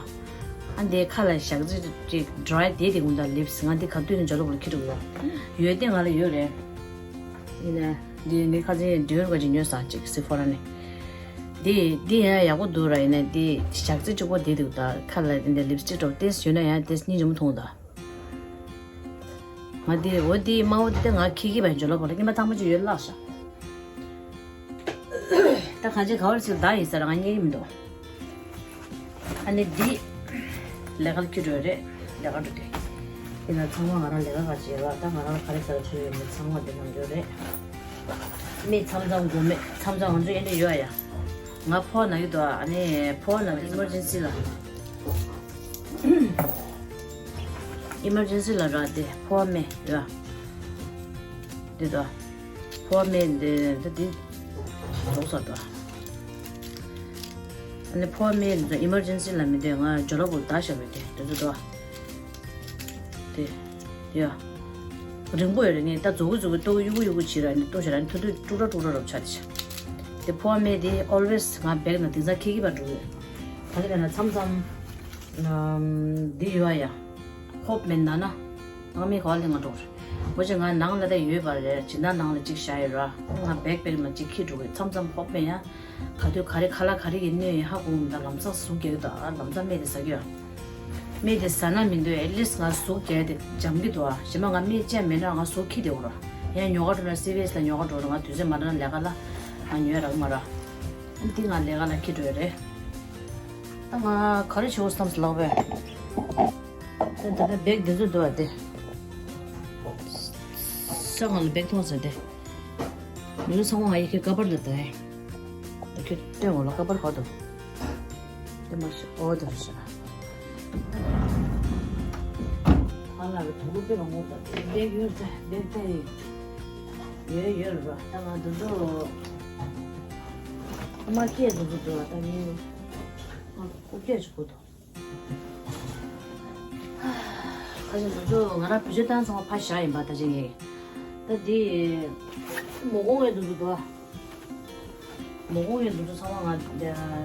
ཨ་འདི་ཁ་ལ་ཞག་ཅིག་ཅིག་ཌི་རའི་དེ་དེ་གུང་ད་ལིབ་སི། ང་འདི་ག་དུས་ནས་ཇོ་ལ་པོ་ལ་ཁྱི་འགྲོ་གི་ཡོད། ཡོད་དེ་ང་ལ་ཡོད་རེད། ཡིན་ན། འདི་ངས་ཁ་སང་ཌི་ཡོར་ག་ཅིག་ཉོས་སོང་ཅིག་སི་ཕོ་ར་ནས། འདི་འདི་ཡང་ཡག་པོ་འདུག་ར། ཡིན་ན་འདི་ཞག་ཚི་གཅིག་པོ་འདི་འདུག་ད་ཁ་ལ་འདི་ལིབ་སི་ཊིག་འདྲ་པོ་ཏོག་ཙམ་ཡོད་ན་ཡང་ཏོག་ཙམ་སྙིང་རྗེ་མོ་མཐོང་ད། ང་འདི་འོ་འདི་དམར་པོ་འདི་ད་ང་ཁྱི་གི་བ་ཇོ་ལ་པོ་ལ་ཉི་མ་ཐང་པོ་ཅིག་ཡོད་བརླག་ཤག་ད་གང་ཅི་ག་བར་ཅིག་བདག་ཡིན་ས་ར་ང་རྙེད་ཀྱི་མི་འདུག་ཨ་ནི་འདི་ལས་ཀ་ལ་ཁྱི་འགྲོ་རེད། ལས་ཀ་འགྲོ་དེ། དེ་ན་ཚང་མ་ང་རང་ལས་ཀ་ག་ཅི་ཡོད་ལ་ད་ང་རང་ག་རེ་ཟ་ཆུ་ཡོད་མེད་ཚང་མ་དེ་ནང་འགྲོ་རེད། མི་མཚམས་མཚམས་དགོས་མེད་མཚམས་མཚམས་ང་ཚོ་ཨེ་འདྲ་ཡོད་ཡ། ང་ཕོ་ན་གི་འདུག་ཨ་ནི་ཕོ་ན་ཨི་མར་ཇེན་སི་ལ། ཨི་མར་ཇེན་སི་ལ་ར་དེ་ཕོ་མེ་ར། དེ་དོ། ཕོ་མེ་འདི་འདི་འདི་རྫོགས་ས་དོ། ཨ་ནི་ཕོ་མེ་འདི་ཨི་མར་ཇེན་སི་ལ་མི་འདོད་ང་ཇོ་ལ་པོ་ད་ཤ་བའི་དེ་འདི་འདི་དོ། དེ་དེ་ཡ། རིང་པོ་ཡོད་རེད། ངས་ད་རྫོགས་གི་རྫོགས་གི་ལྟོ་གི་གཡུག་གུ་གཡུག་གུ་བྱེད་ར་ནི་ལྟོ་བྱེད་ར་ནི་ཐུ་ཐུ་དཀྲུག་ར་དཀྲུག་ར་རོབ་ཆ་དེ་ཆ། དེ་ཕོ་མེ་དེ་ཨོལ་ཝེས་ང་བེག་ན་དེང་སང་ཁྱི་གི་པར་འགྲོ་གི་ཡོད། ག་ལེ་ན་མཚམས་མཚམས། འདི་ཡོད་ཡ། ཧོབ་མེད་ན་ན། ང་མི་ག་ལེ་ང་འགྲོ་རེད། འོ་ཅེ་ང་ནང་ལ་ད་ཡོད་པ་རེད། ཇི་ན་ནང་ལ་གཅིག་བཞག་ཡོད་ར། ང་བེག་པེག་ན་གཅིག་ཁྱི་འགྲོ་གི་མཚམས་མཚམས་ཧོབ་མེད་ཡ། ག་དུས་ག་རེ་ཁ་ལག་ག་རེ་ཡིན་ནས་ཡིན་ཧ་གོ་མི་འདུག་ལམ་སང་ཟུག་རྒྱག་གི་འདུག་ཨ་ལམ་སང་སྨན་དེ་ཟ་གི་ཡོད། སྨན་དེ་ཟ་ན་མི་འདོད་ཨེ་ལིས་ང་ཟུག་རྒྱག་དེ་འཇམ་གི་འདུག་ཨ་ཞེ་མ་ང་སྨན་བཅད་མེད་ན་ང་ཟུག་ཁྱི་དེ་འོ་ར། ཡང་ཉོ་ག་འགྲོ་ན་སི་ཝེས་ལ་ཉོ་ག་འགྲོ་ར་ང་དུས་ཚོད་མ་འདྲ་ན་ལས་ཀ་ལ་ང་ཉོ་ཡ་རག་མ་ར། འདི་ང་ལས་ཀ་ལ་ཁྱི་འགྲོ་ཡ་རེད། ད་ང་ག་རེ་བྱེད་དགོས་བསམ་སོང་ལགས་པས། ད་ད་ལྟ་བེག་འདི་ཚོ་འདུག་པ་དེ། ས་ང་ལ་བེག་མཐོང་ཟེར་ཏེ། མི་རུ་ཚང་མ་ང་ཡི་གེ་ཀ་པར་ལ་ད་ཡིན། ད་ཁྱོད་སྟོན་འོ་ལ་ཀ་པར་ག་འདུག་དེ་མ་ཤི་ཨོ་དེ་རུ་ཤི། ང་ལ་གི་དུ་གུ་པེ་རང་ངོ་ད་བེག་ཡོད་ད་བེག་ད་ཡིན། ཡོད་ཡོད་ར་ད་ང་འདི་ཚོ་མ་སྐྱེས་འདི་ཚོ་འདུག་པ་ད་ངས་ང་རྐུབ་བཀྱག་ཅིག་དགོས་འདུག་ཁ་ཤས་འདི་ཚོ་ང་རང་བེད་སྤྱོད་བཏང་ཚང་མ་ཕར་བཞག་ཡིན་པ་ད་ཅི་ངས། ད་འདི་མོ་གོང་བའི་འདི་ཚོ་འདུག་མོ་གོང་བའི་འདི་ཚོ་ཚང་མ་ང་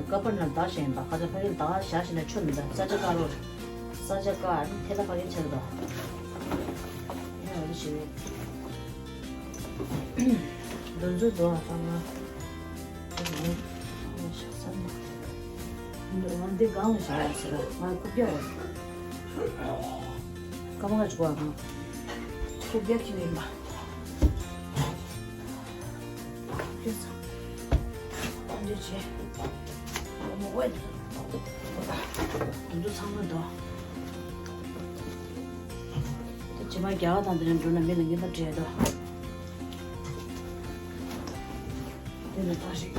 ཀ་པར་ནང་བདག་བཞག་ཡིན་པ། ཁ་ཚ་ཕ་གིར་བདག་བཞག་བཞག་ན་ཆོ་མི་འདུག་ས་ཆ་དཀར་རོ། ས་ཆ་དཀར་ཨ་ནི་ཐེ་ལ་ཕ་གིར་ཆགས་འདུག་ཡ་འོ་དེ་བྱས་ནས། འདི་ཚོ་འདུག་ཨ་ཚང་མ། འདི་སྒང་ལ་བཞག་ཡ་ཟེར་ར་ང་རྐུབ་བཀྱག་འོ། སྐར་མ་ཁ་ཅིག་གོ་ཨ་ཁང་། རྐུབ་བཀྱག་ཁྱེར་ཡིན་པ། རྐུབ་བཀྱག་ཚང་། ཨ་འདྲ་བྱས། ཨ་མ་ཝེ། འདི་ཚོ་ཚང་མ་འདུག་ད་ཕྱི་མ་རྒྱ་གར་དང་དེ་རིང་འགྲོ་ན་མི་ལ་ངན་པ་སྤྲད་དོ། དེ་ལ་ཐག་ཞིག་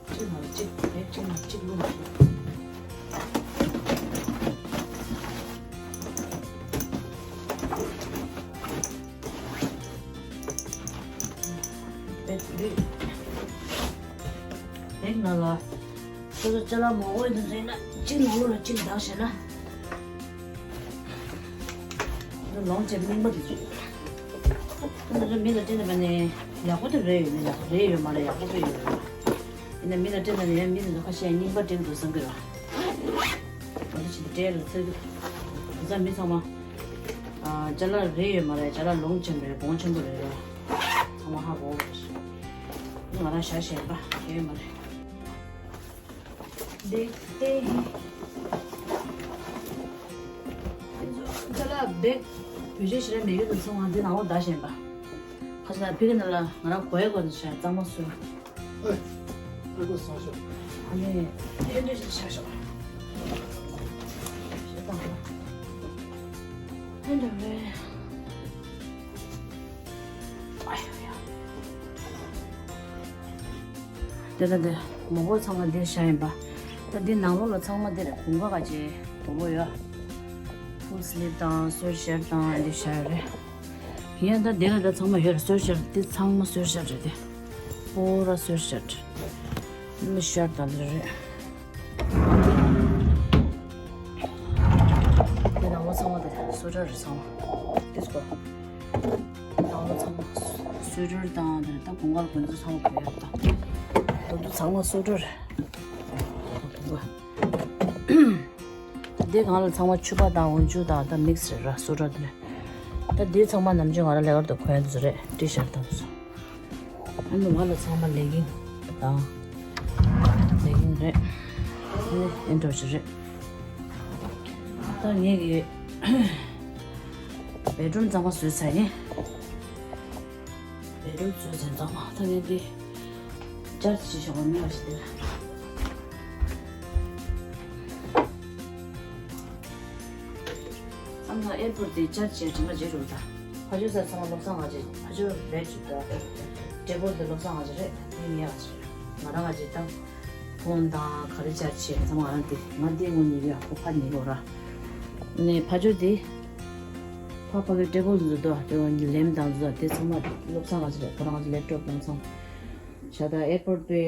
གཅིག་ནང་གཅིག་བེག་གཅིག་ནང་གཅིག་བླུགས། བེག་འདི་བེག་ནང་ལ་སོ་སོ་ཅ་ལག་མང་པོ་ཡོད་དུས་ཡིན་ན་གཅིག་ནང་ལོགས་ལ་གཅིག་བཏང་བྱས་ན། ལོངས་སྤྱོད་རྙིང་པ་དེ་ཚོ། ཁོ་ཚོ་མི་ལ་སྤྲད་ན་མ་ནས་ཡག་པོ་དེ་རེད་ཡོད་ནས་ཡག་རེད་ཡོད་མ་རེད་ཡག་པོ་དེ་ཡོད་རེད། ཡིན་ན་མི་ལ་སྤྲད་ན་ནས་མི་དེ་ཚོ་ཁ་ཤས་རྙིང་པ་སྤྲད་འདུག་བསམ་གི་རེད། ང་ཚོ་ཞིག་སྤྲད་ལ་ཚེ་གི་བཟའ་མི་ཚང་མ་ཅ་ལག་རེད་ཡོད་མ་རེད་ཅ་ལག་ལོངས་སྤྱོད་རེད་གོང་ཆེན་པོ་རེད་ར། ཚང་མ་ཧ་གོ་གི་རེད། ང་རང་ཞག་ཞེན་པ་ཡོད་མ་རེད། འདི་སྟེ། ཅ་ལག་བེག་བེད་སྤྱོད་ཞེ་དྲག་མེད་རྒྱུ་དང་མཚུངས་པ་འདི་ནང་ལོགས་བདག་བཞིན་པ། ཁ་ཤས་ཕ་གི་ནང་ལ་ང་རང་གོ་ཡ་གོ་ནས་བཤད་གཙང་མ་བཟོས། ཨེ། ཨེ་གོ་སང་ཤོག་ཨ་ནི་ཨེ་འདྲ་ཞིག་བྱ་ཤོག་ཞེ་དྲག་ལ། ཨེ་འདྲ་རེད། ཨ་ཡོ་ཡ། དེ་ལ་དེ་མོ་གོ་ཚང་མ་འདིར་བཞག་ཡིན་པ། ད་འདི་ནང་ལོགས་ལ་ཚང་མ་འདིར་དགུན་ཁ་ག་ཅེ་དོ་པོ་ཡོད། ཕུལ་སི་ལིབ་དང་སུའེ་ཤར་དང་འདི་བཞག་ཡོད་རེད། ཡིན་ཡང་ད་འདི་ལ་ད་ཚང་མ་ཡོད་རེད་སུའེ་ཤར་འདི་ཚང་མ་སུའེ་ཤར་རེད་དེ། པོ་ར་སུའེ་ཤར། མི་ཤར་དང་འདི་རེད། དེ་ནང་ལོགས་ཚང་མ་དེ་སུའེ་ཤར་རེད་ཚང་མ། དེ་སྐོར། ནང་ལོགས་ཚང་མ་སུའེ་ཤར་དང་དེ་ད་གོང་གར་གོན་ཚོ་ཚང་མ་གོན་ཡོད་ད། དོ་དོ་ཚང་མ་སུའེ་ཤར་རེད། དེ་སྒང་ལ་ཚང་མ་ཕྱུ་པ་དང་འོག་འཇུག་དང་ད་མིག་སི་རེད་ར་སུའེ་ཤར་དེ་རེད། ད་དེ་ཚང་མ་ནམ་རྒྱུན་ང་རང་ལས་ཀར་དུ་གོན་དུ་རེད་ཊི་ཤར་དང་སོ། ཨ་ནི་ང་ལ་ཚང་མ་ལེ་གིང་དང་། ལེ་གིང་རེད། ཨ་ནི་ཨེ་འདྲ་ཞིག་རེད། ད་ངེད་ཀྱི་བེད་རུམ་གཙང་མ་བཟོས་ཚར་ཡིན། བེད་རུམ་བཟོས་ཚར་གཙང་མ་ད་ངེད་འདི་ཅར་ཅི་བྱེད་ཞོག་མི་བ་ཞིག་དེ་ལ། ཨ་མ་ཨེར་པོར་ཊི་དེ་ཅར་ཅི་བྱེད་དྲི་མ་བརྗེད་འགྲོ་ད། ཕ་ཇོ་ས་ཚང་མ་བློ་བཟང་ང་ཅི་ཕ་ཇོ་བེད་ཅིག་ད། ཊེ་བལ་དེ་བློ་བཟང་ང་ཅི་རེད་དེ་ངའི་ང་ཅི་རེད་ང་རང་ང་ཅི་ད། ཕོན་དང་ག་རེ་ཅར་ཅི་བྱེད་ཚང་མ་ང་རང་དེ་ང་དེ་ངོ་ཉེ་གི་ཡ་ཁོ་ཕ་ཉེ་གི་ར། ནས་ཕ་ཇོ་དེ། ཕ་ཕ་གི་ཊེ་བལ་འཛུལ་དོ་དེ་ངོ་ལེམ་དང་འཛུལ་དེ་ཚང་མ་བློ་བཟང་ང་ཅི་རེད་ཁོ་རང་ང་ཅི་ལེབ་ཊོབ་དང་ཚང་། ཞག་ད་ཨེར་པོར་ཊི་པའི་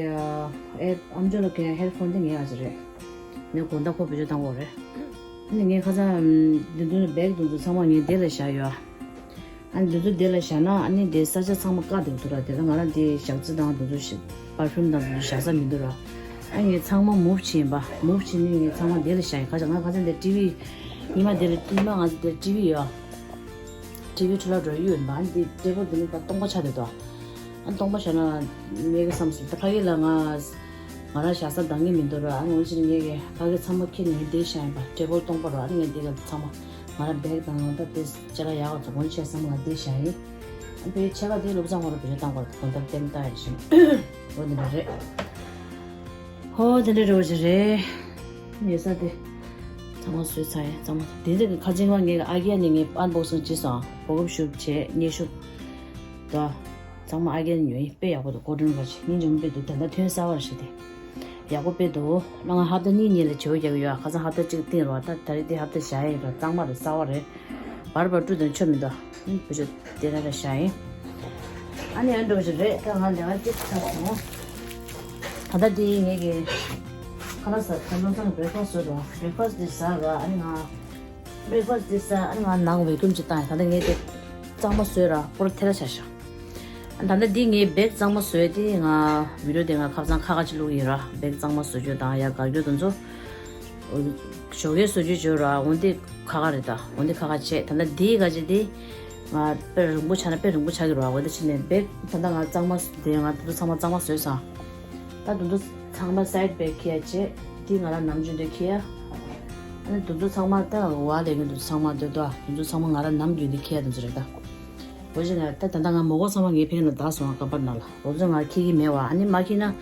ཨེ་ཨམ་ཅོག་ལ་གན་ཧེཌ་ཕོན་དེ་ངའི་ཨ་ཅག་རེད། ནས་དགོང་དག་ཁོ་བེད་སྤྱོད་བཏང་གོ་རེད། ཨ་ནི་ངས་ཁ་སང་འདི་ཚོ་བེག་འདི་ཚོ་ཚང་མ་ངས་དེ་ལ་བཞག་ཡོད། ཨ་ནི་འདི་ཚོ་དེ་ལ་བཞག་ན་ཨ་ནི་དེ་ས་ཆ་ཚང་མ་བཀག་འདུག་ཐུག་ར་དེ་ལ་ང་རང་དེ་ཞག་རྩི་དང་འདི་ཚོ་ཞིག་པར་ཕིའུམ་དང་འདི་ཚོ་བཞག་ས་མི་འདུག་ར། ཨ་ངས་ཚང་མ་མུབ་བྱས་ཡིན་པ་མུབ་བྱས་ནས་ངས་ཚང་མ་དེ་ལ་བཞག་ཡིན་ཁ་སང་ང་ཁ་སང་དེ་ཊི་ཝི་ཉི་མ་དེ་ལ་ཉི་མ་ང་ཚོ་དེ་ཊི་ཝི་ཡོད། ཊི་ཝི་འཕྲོ་བརླག་འགྲོ་ཡི་ཡོད་མ་འདི་ཊེ་བལ་འདི་ནི་ད་སྟོང་པ་ཆགས་བསྡད་དོ། ཨ་སྟོང་པ་བཞག་ན་མེད་གི་བསམ་སོང་ད་ཕ་གི་ལ་ང་ ང་རང་བཞག་ས་འདང་གི་མི་འདུག་ར། ཨ་ནི་འོ་ཕྱིར་ངས་ཀྱི་ཕ་གི་ཚང་མ་ཁྱེར་ནས་འདི་བཞག་ཡིན་པ། ཊེ་བལ་སྟོང་པ་ར། ཨ་ནི་ངས་འདི་ག་ཚང་མ་ང་རང་བེག་དང་ད་དེ་ཅ་ལག་ཡག་པ་ཚོ་འོ་ཕྱིར་ཚང་མ་ང་འདི་བཞག་ཡིན། ཨ་ཕའི་ཆས་ཀ་དེ་བློ་བཟང་ཁོ་ར་བེད་སྤྱོད་བཏང་དགོས་ར། དགོང་དག་ལྟད་མོ་ལྟ་ཡ་ཞིག་འོ་འདི་འདྲ་རེད། ཧོ་དེ་འདྲ་རེད། འོ་ཅི་རེད། ཉལ་ས་དེ་ཚང་མ་བཟོས་ཚར་ཡིན། ཚང་མ་དེ་འདྲ་གི་ཁ་ཆེན་ཁ་ངས་ཨ་རྒྱན་ནས་ངས་ཨན་བོག་སིང་བྱས་སོང་། གོ་སྐབས་ཤུགས་བྱས་སྙན་ཤུགས། ད་ཚང་མ་ཨ་རྒྱན་ཉོས་ཡིན། དཔེ་ཡག་པོ་འདུག་ཀོ་ཊོན་ག་ཅིག་སྙིང་རྗེ་མོ་དཔེ་འདུག་ད་ལྟ་ཐོན་གསར་བ་རེད་ཤག་དེ། ཡག་པོ་དཔེ་འདུག་ང་ཧབ་ཏ་གཉིས་གཉིས་ལ་བརྗེ་པོ་རྒྱག་གི་ཡོད། ཁ་སང་ཧབ་ཏ་གཅིག་བཏིང་རོགས། ད་ད་རེས་དེ་ཧབ་ཏ་བཞག་ཡིན་ར། གཙང་མ་རེད། གསར་བ་རེད། བར་བར་བཀྲུ་དང་ཆོ་མི་འདུག་བུ་ཆུ་དེ་ར་ར་བཞག་ཡིན། ཨ་ནི་ཨ་འགྲོ་ཞིག་རེད། ད་ང་ལས་ཀ་ཅིག་ཚར་སོང་། ད་ལྟ་དེ་ངེད་ཀྱི་ཁ་ལག་ཟ་ཁ་ལོ་ཚང་བྷེག་ཕ་སི་བཟོས་རོགས། བྷེག་ཕ་སི་དེ་ཟ་ར། ཨ་ནི་ང་བྷེག་ཕ་སི་དེ་ཟ། ཨ་ནི་ང་ནང་ཝེ་ཀུམ་ཅིག་བཏང་ཡིན། ད་ལྟ་ངས་དེ་གཙང་མ་བཟོས་ར་པོར་ཐེ་ལ་ཆ་ཤག་ད་ལྟ་འདི་ངས་བེག་གཙང་མ་བཟོས་ཏེ་ང་བི་ཌིའོ་དེ་ང་ཁ་སང་ཁ་ཁ་ཅིག་བླུགས་ཡིན་ར། བེག་གཙང་མ་བཟོ་རྒྱུ་དང་ཡར་དགའ་རྒྱུ་དེ་ཚོ་ཞོགས་ཀས་བཟོ་རྒྱུ་བྱོས་ར། འོན་ཏེ་ཁ་ཁ་རེད། ད་འོན་ཏེ་ཁ་ཁ་བྱས། ད་ལྟ་འདིའི་ག་ཅིག་དེ་ང་དཔེ་རིང་པོ་ཆགས་ན་དཔེ་རིང་པོ་ཆགས་ཀྱི་ར། འོན་ཏེ་ཕྱིན་ནས་བེག་ད་ལྟ་ང་གཙང་མ་དེ་ང་དེ་ཚོ་ཚང་མ་གཙང་མ་བཟོས་སོང་། ད་དེ་ཚོ་ཚང་མ་སའིཌ་བེག་ཁྱེར་ཡ་བྱས། དེ་ང་རང་ནམ་རྒྱུན་དུ་ཁྱེར་ཡ། ཨ་ནི་དེ་ཚོ་ཚང་མ་ད་ང་ལས་ཀྱི་དེ་ཚོ་ཚང་མ་འདོད་དོ། དེ་ཚོ་ཚང་མ་ང་རང་ནམ་རྒྱུན་དུ་ཁྱེར་ཡ་དེ་ཚོ་རེད་ད། འོ་ཅི་ང་ད་ད་ལྟ་ང་མོ་གོ་ཚང་མ་ངའི་ཕན་ལ་བདག་སོང་བ། ཀ་པར་ནང་ལ་འོ་ཚོ་ང་ཁྱེར་གྱི་མེད་བ། ཨ་ནི་མ་ཁྱེར་ན་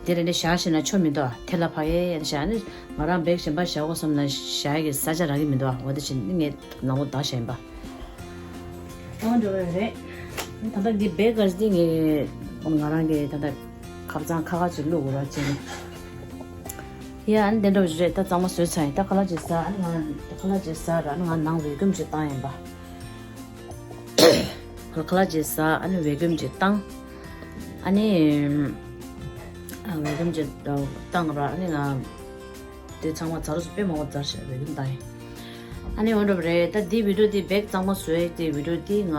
དེ་རེ་འདྲ་བཞག་ཤེས་ན་ཆོ་མི་འདུག་ཐེ་ལ་ཕ་ཡེ་ཡ་བཞག་ནི་ང་རང་བེག་གཞན་པ་བཞག་གོ་བསམ་ན་བཞག་ཡ་གི་ས་ཆ་རག་གི་མི་འདུག་འོ་དེ་བཞིན་ངས་ནང་ལོགས་བདག་བཞག་ཡིན་པ། འོ་འགྲོ་བ་རེད། ད་ལྟ་འདི་བེག་ག་ཅིག་འདི་ངས་ང་རང་གི་ད་ལྟ་ཁ་གཙང་ཁ་ཁ་ཅིག་བླུགས་དགོས་ར་བྱས་ནས། ཡ་ཨ་ནི་དེ་འདྲ་བ་ཞིག་རེད། ད་གཙང་མ་བཟོས་ཚར་ཡིན། ད་ཁ་ལག་ཅིག་ཟ། ཨ་ནི་ང་ཁ་ལག་ཅིག་ཟ་ར། ཨ་ནི་ང་ནང་ཝེ་ཀུམ་ཅིག་བཏང་ཡིན་པ། ཁ་ལག་ཅིག་ཟ། ཨ་ནི་ཝེ་ཀུམ་ཅིག་བཏང་། ཨ་ནི་ཨ་ཝེ་ཀུམ་ཅིག་བཏང་ར། ཨ་ནི་ང་དེ་ཚང་མ་ཛར་སོ་དཔེ་མང་པོ་ཛར་ཤག་ཝེ་ཀུམ་བཏང་ཡིན། ཨ་ནི་འོ་འདྲ་བ་རེད། ད་འདི་བི་ཌིའོ་འདི་བེག་གཙང་མ་བཟོས་ཏེ་བི་ཌིའོ་འདི་ང་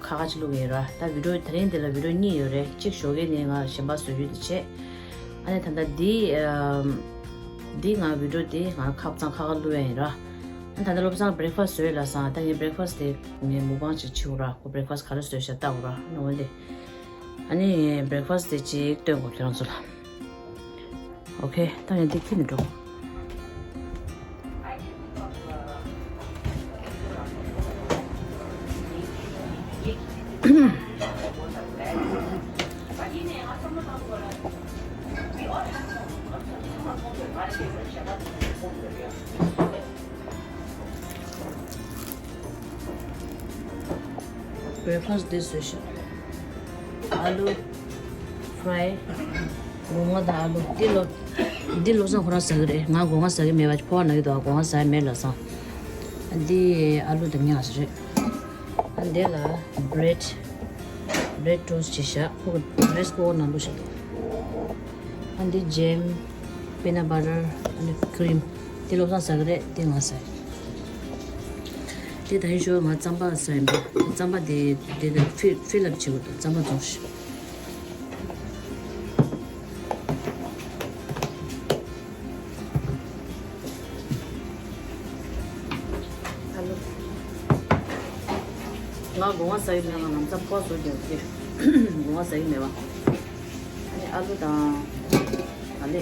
ཁ་ཁ་ཅིག་བླུགས་ཡིན་ར། ད་བི་ཌིའོ་དེ་རིང་འདི་ལ་བི་ཌིའོ་གཉིས་ཡོད་རེད། གཅིག་ཞོགས་ཀས་ནས་ང་གཞན་པ་བཟོ་རྒྱུ་དེ་བྱས། ཨ་ནི་ད་ལྟ་འདི་ཨམ། འདི་ང་བི་ཌིའོ་དེ་ང་ཁ་གཙང་ཁ་ཁ་བླུགས་ཡ་ཡིན་ར། ཨ་ནི་ད་ལྟ་བློ་བཟང་བྷེག་ཕ་སི་བཟོས་ལབ་སོང་། ད་ངས་བྷེག་ཕ་སི་དེ་ངས་མུག་པང་ཅིག་བྱེད་དགོས་ར། ཁོ་བྷེག་ཕ་སི་ག་རེ་བཟོས་ཤག་ལྟ་དགོས་ར། ཨ་ནི་འོན་ཏེ། ཨ་ནི་ངས་བྷེག་ཕ་སི་དེ་ཅིག་སྟོན་དགོས་ཁྱེད་རང་ཚོ་ལ། ཨོ་ཁེ། ད་ངས་འདི་ཁྱེར་ནས་འགྲོ། བྷེག་ཕ་སི་འདི་བཟོས་ཤག་ཨ་ལུ་ཕ་རའི། སྒོ་ང་དང་ཨ་ལུ། འདི་ལོ། འདི་བློ་བཟང་ཁོ་རང་ཟ་གི་རེད། ང་སྒོ་ང་ཟ་གི་མེད་པ། ཕོ་བ་ན་གི་འདུག་སྒོ་ང་ཟ་ཡ་མེད་ལབ་སོང་། འདི་ཨ་ལུ་དང་ཉག་ཅིག་རེད། ཨ་འདི་ལ་བྷི་རེད། བྷི་རེད་ཊོ་སི་ཊི་བྱས་ཤག་ཁོ་གི་རའི་སི་ཀུ་ཀར་ནང་བླུགས་ཤག་ཨ་འདི་ཇེམ། པི་ནཊ་བྷ་ཊར། ཨ་ནི་ཁི་རིམ། དེ་བློ་བཟང་ཟ་གི་རེད། དེ་ང་ཟ་ཡིན། དེ་ད་ཡིན་ཞོར་ང་རྩམ་པ་ཟ་ཡིན་པ། རྩམ་པ་དེ་དེ་དེ་ཕི་ཕི་ལ་ཨབ་བྱེད་དགོས་འདུག་རྩམ་པ་བཙོང་ཤིག་ཨ་ལུ། ང་སྒོ་ང་ཟ་ཡི་མེད། ང་ལམ་སང་ཕོ་བཟོ་རྒྱུ་དེ། སྒོ་ང་ཟ་ཡི་མེད་པ། ཨ་ནི་ཨ་ལུ་དང་། ཨ་ལེ།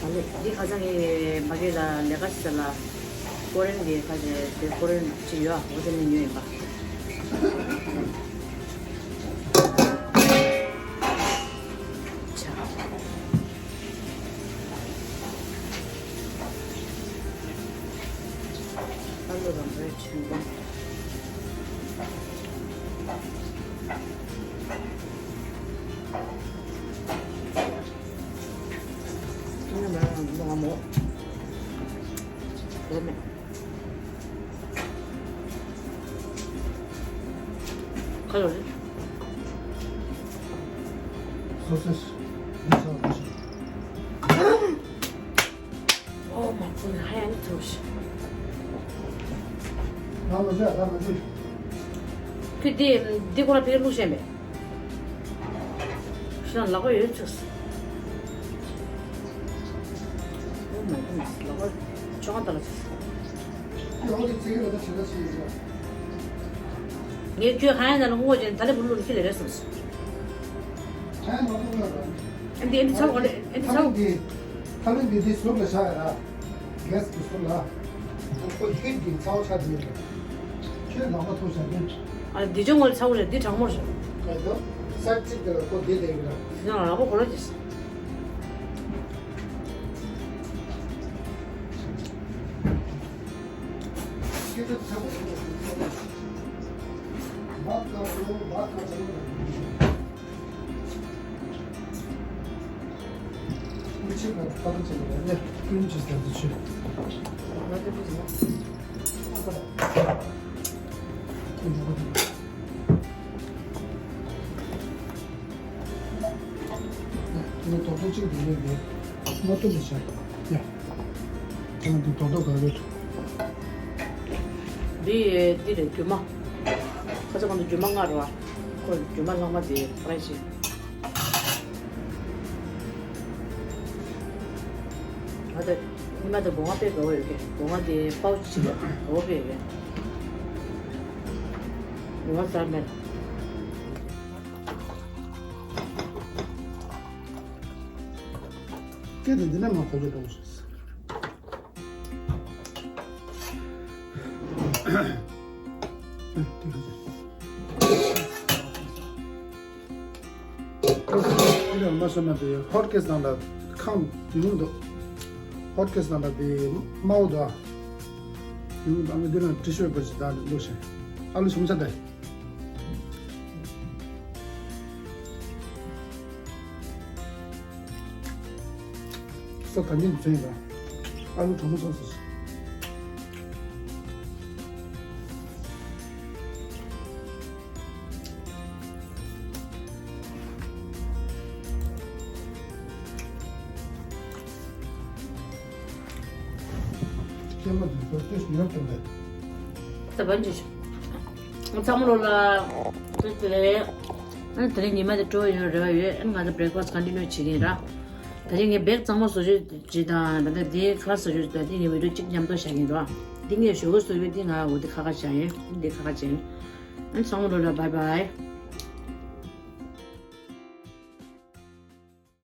ཨ་ལེ། འདི་ཁ་སང་ངས་མ་གི་ལ་ལས་ཀ་ཞིག་ལ། ཀོ་རེན་གྱི་ཁ་ཅིག་དེ་ཀོ་རེན་ཅིག་ཡོད། འོ་དེ་ནས་ཉོས་ཡིན་པ། ཆ། ཨ་ལུ་དང་བྷི་རེད་ཆེན་པོ། ཨ་ནི་མ་རང་མོ་མོ། ལོ་མེ། ཁ་ལོ་རེད། སོ་སོ་སོ། ཨོ་མ་ཙི་ཧ་ཡང་ཐུག་ཤི། ང་ལོ་ཟེར་ད་མ་ཅི། ཁྱོད་དེ་འདི་ཁོ་ར་ཕེ་ལུག་ཤེས་མེད། ཤི་ན་ལག་པ་ཡོད་ཚུགས། ཨོ་མ་ཙི་ལག་པ་ཆོག་ག་ད་ལ་ཚུགས། ངས་ཁྱོད་ཧ་ཡང་ན་ལ་ངོ་ཅན་ད་ལེ་བུ་ལུག་ཁྱི་ལེ་རེད་སོང་ཤི། ཧ་ཡང་ན་ལུག་ལ་ར། ཨ་འདི་ཨ་འདི་ཚོགས་གོ་ལེ། ཨ་འདི་ཚོགས། ཐ་ལིང་འདི་ཐ་ལིང་འདི་འདི་ཟུར་ལ་བཞག་ཡ་ར། གེ་སི་གི་ཟུར་ལ། ཁོ་ཁྱོད་ཀྱི་ཚ་བ་ཆགས་ཀྱི་ཡོད་རེད། ཁྱོད་ལག་པ་ཐུག་བཞག་གི། ཨ་འདི་ཅུང་ངོ་ཚ་བོ་རེད། འདི་གྲང་མོ་རེད། མེད་དོ། ས་གཅིག་དེ་ལ་ཁོ་བསྡད་བསྡད་ཡོད་ར། འདི་ནང་ལག་པ་གོ་ལོ་ཅིག་སྐད་ཆ་ཚ་པོ་ཞིག་ལ་ཞིག་ཚ་པོ་ཞིག་བག་དཀར་པོ་བག་དཀར་པོ་ལ། ཀུན་ཆེ་བ་ལྟ་བུ་ཅན་ལ་ཡང་ཀུན་གྱི་ཟེར་དུ་ཆུ། ང་ཚོ་ཀུན་གྱི་ཟེར། ཀུན་གྱི་ཀུན་གྱི། ངས་དོ་དོ་གཅིག་འདི་ནས་འདི་མ་ཐུབ་ནས་བཞག་ཡ། ཁྱེད་རང་འདི་དོ་དོ་ག་རེ་འདུག་འདི་འདི་རེད་རྒྱུ་མ། ཁ་ཚ་གང་དུ་རྒྱུ་མ་ལྔ་རེད་བ། ཁོ་རྒྱུ་མ་ལྷག་མ་དེ་ཕ་རེ་ཞིག་ང་དེ་ཉི་མ་དེ་སྒོ་ང་དཔེ་དགའ་བོ་ཡོད་གི། སྒོ་ང་དེ་པའོ་ཅི་ཞིག་དགའ་བོ་དཔེ་ཡོད་གི། སྒོ་ང་ཟ་མེད། སྐད་དེ་འདི་ནས་མ་གོ་བར་འགྲོ་ཞིག་འདི་ལ་མ་སོན་མ་དེ་ཧོཊ་ཀེ་སི་ནང་ལ་ཁང་ཡོང་འདུག་ཧོཊ་ཀེ་སི་ནང་ལ་དེ་དམར་པོ་འདུག་ཡོང་འདུག་ཨ་ནི་འདི་ལ་ཏི་ཤུ་པེ་པར་ཞིག་བཏང་ནས་བླུགས་ཤིང་། ཨ་ལུ་ཞིམ་ཆ་དེ། ས་ད་ཉིན་བཙོན་དང་། ཨ་ལུ་གྲང་མོ་སོང་ཟེར། སྐྱེས་མ་དེ་ཚོ་ཏོག་ཙམ་ཉོབ་ཀྱང་མེད། ད་བན་ཅི་ཚང་མ་ལོ་ལ་ཏོག་ཙམ་རེད། ཨ་ནི་དེ་རིང་ཉི་མ་དེ་སྤྲོ་ཡོང་རེ་བ་ཡོད། ཨ་ནི་ང་ཚོ་བྷི་རེག་ཕ་སི་ཊི་ཀོན་ཊི་ནིའུ་བྱེད་ཀྱི་ཡིན་ར། ད་རིང་ངས་བེག་གཙང་མ་བཟོ་རྒྱུ་ཅིག་དང་ད་ལྟ་དེའི་ཁ་ལག་བཟོ་རྒྱུ་ཅིག་དང་དེ་ངས་བི་ཌིའོ་གཅིག་མཉམ་དུ་བཞག་གི་ཡིན་ར། འདི་ངས་ཞོགས་ཀས་བཟོ་རྒྱུ་འདི་ང་འོ་འདི་ཁ་ཁ་བཞག་ཡིན། འདི་ཁ་ཁ་བྱས་ཡིན། ཨ་ནི་ཚང་མ་ལོ་ལ་བྷའི་བྷའི།